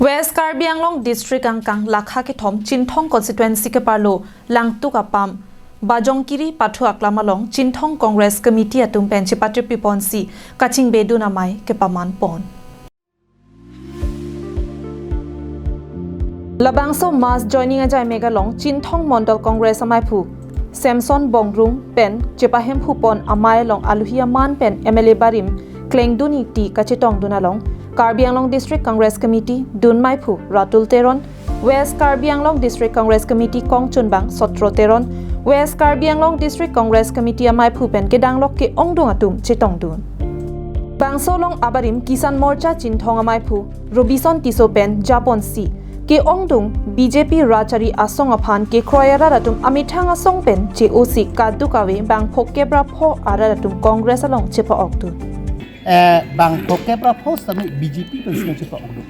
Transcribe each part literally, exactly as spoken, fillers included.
West Karbi Anglong District angkang lakha kethom Chinthong Constituency keparlo Langtuk apam Bajongkiri pathu aklam along Chinthong Congress Committee atum pen chepatirpi ponsi kachingbedun amei kepaman pon. Labangso mass joining ajai mega along Chinthong Mondol Congress amaiphu Samson Bongrung pen chepahemphu pon amei along aluhi aman pen M L A barim Klengdun Ingti kachetongdun along Karbi Anglong District Congress Committee dunmeiphu Ratul Teron, West Karbi Anglong District Congress Committee kongchunbang Sotro Teron, West Karbi Anglong District Congress Committee amaiphu pen kedanglok ke-ongdung atum chetongdun. Bangso along abarim Kisan Morcha Chinthong amaiphu Robison Tisso pen japonsi ke-ongdung B J P Rajchari Asong aphan kekroi arat atum amethang asong pen che-osi kaduk ave bang phokep ra pho arat atum Congress along chepa-okdun. Eh, bang phokep ra pho sitame B J P pen sitame chepa-okdun.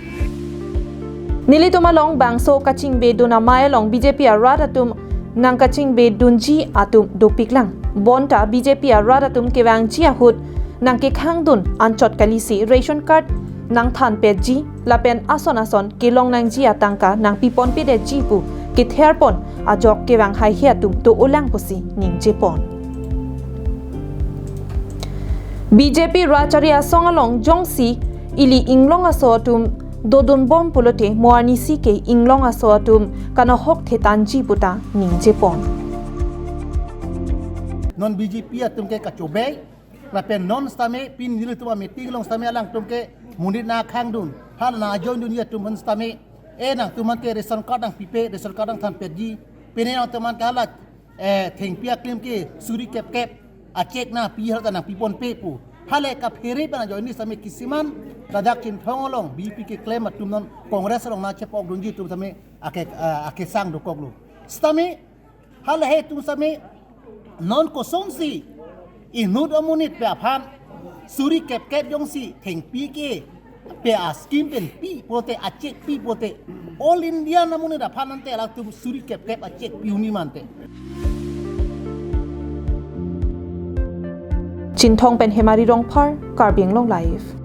Nelitum along bangso kachingbedun amei along B J P arat atum nangkachingbedunji atum dopiklang. Bonta B J P arat atum kevangji ahut nangkekhangdun anchot kalisi ration card nangthanpetji lapen ason ason kelong nangji atangka nangpiponpedetji pu ketherpon ajok kevang haihe atum do-olang pusi ningjepon. B J P Rajchari Asong along jongsi ili inglong aso atum dodunbom pulote mo arnisi ke inglong aso atum kanohok thetanji puta ningjepon. Non B J P atum ke kachobei, lapen non sitame pini nelitum ameeting along sitame alangtum ke monit nangkhangdun, hala nang-ajoindunji atum aphan sitame, eh, nangtum aphan ke ration card nangpipe, ration card nangthanpetji, pini nangtum aphan ke hala, eh, thengpi aklim ke suri kep kep a-cheque nangpi, hala ta nangpiponpe pu. Hala kaphere pen ajoine sitame kisiman ladak Chinthong along B J P keklem atum non Congress along nangchepa-okdunji atum sitame ake, eh, akesang dokoklo. Sitame hala he atum sitame non kosonsi inut amonit pen aphan suri kep kep jongsi thengpi ke pen a-scheme pen pi pulote, a-cheque pi pulote, all India amonit aphan ante latum suri kep kep a-cheque pi un-e ma ante. Chinthong pen Hemari Rongphar, Karbi Anglong Live.